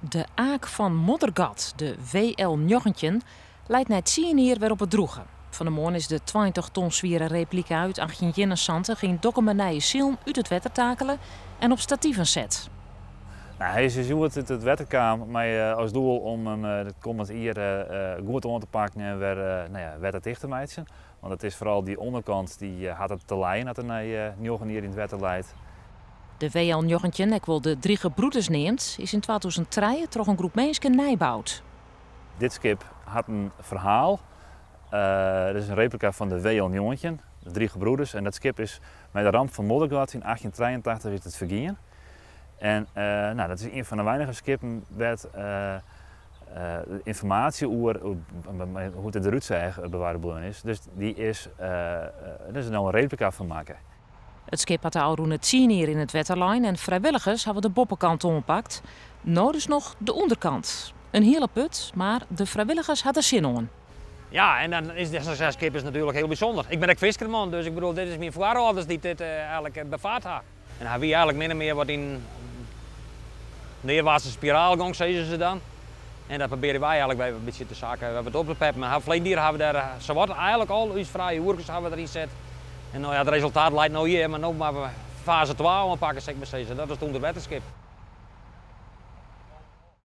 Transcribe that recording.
De aak fan Moddergat, de WL 19, leit nei 10 jier wer op it drûge. Fan 'e moarn is de 20 ton swiere replika út 1871 yn Dokkumer Nije Silen út it wetter takele en op stativen set. Nou, hy is dus hjoed út it wetter kaam mei as doel om him it kommend jier goed oan te pakken en wer, nou ja, wetterticht te meitsjen. Want it is foaral dy ûnderkant dy hat it te lijen at er nei 9 jier yn it wetter leit. De WL 19, ek wol de Drie Gebroeders neamd, is yn 2003 troch in groep minsken nijboud. Dit skip hat in ferhaal. Dit is in replika fan de WL 19, de Drie Gebroeders. En dat skip is mei de ramp fan Moddergat yn 1883 is it fergien. En nou, dat is ien fan de weinige skippen wêr't ynformaasje oer hoe't it derút seach bewarre bleaun is. Dus dy is, der is no in replika fan makke. It skip hat de ôfrûne 10 jier yn it wetter lein en frijwilligers hawwe de boppekant oanpakt. No dus noch de ûnderkant. In hiele put, mar de frijwilligers ha der sin oan. Ja, en dan is dit skip is natuerlik hiel bysûnder. Ik bin ek fiskerman, dus ik bedoel, dit is myn foarâlders dy't dit eigenlik befaard ha. En ha wy eigenlik min of mear wat yn neerwaartse spiraal gong, sizze se dan. En dat probearje wy eigenlik wer in bytsje te saken wat op te peppen. Ha ferleden jier hawwe we dêr sawat eigenlik al ús frije oerkes hawwe we deryn set. En no ja, it resultaat leit no hjir, mar no moatte we faze 2 oanpakke, sil ik mar sizze. Dat is it ûnderwetterskip.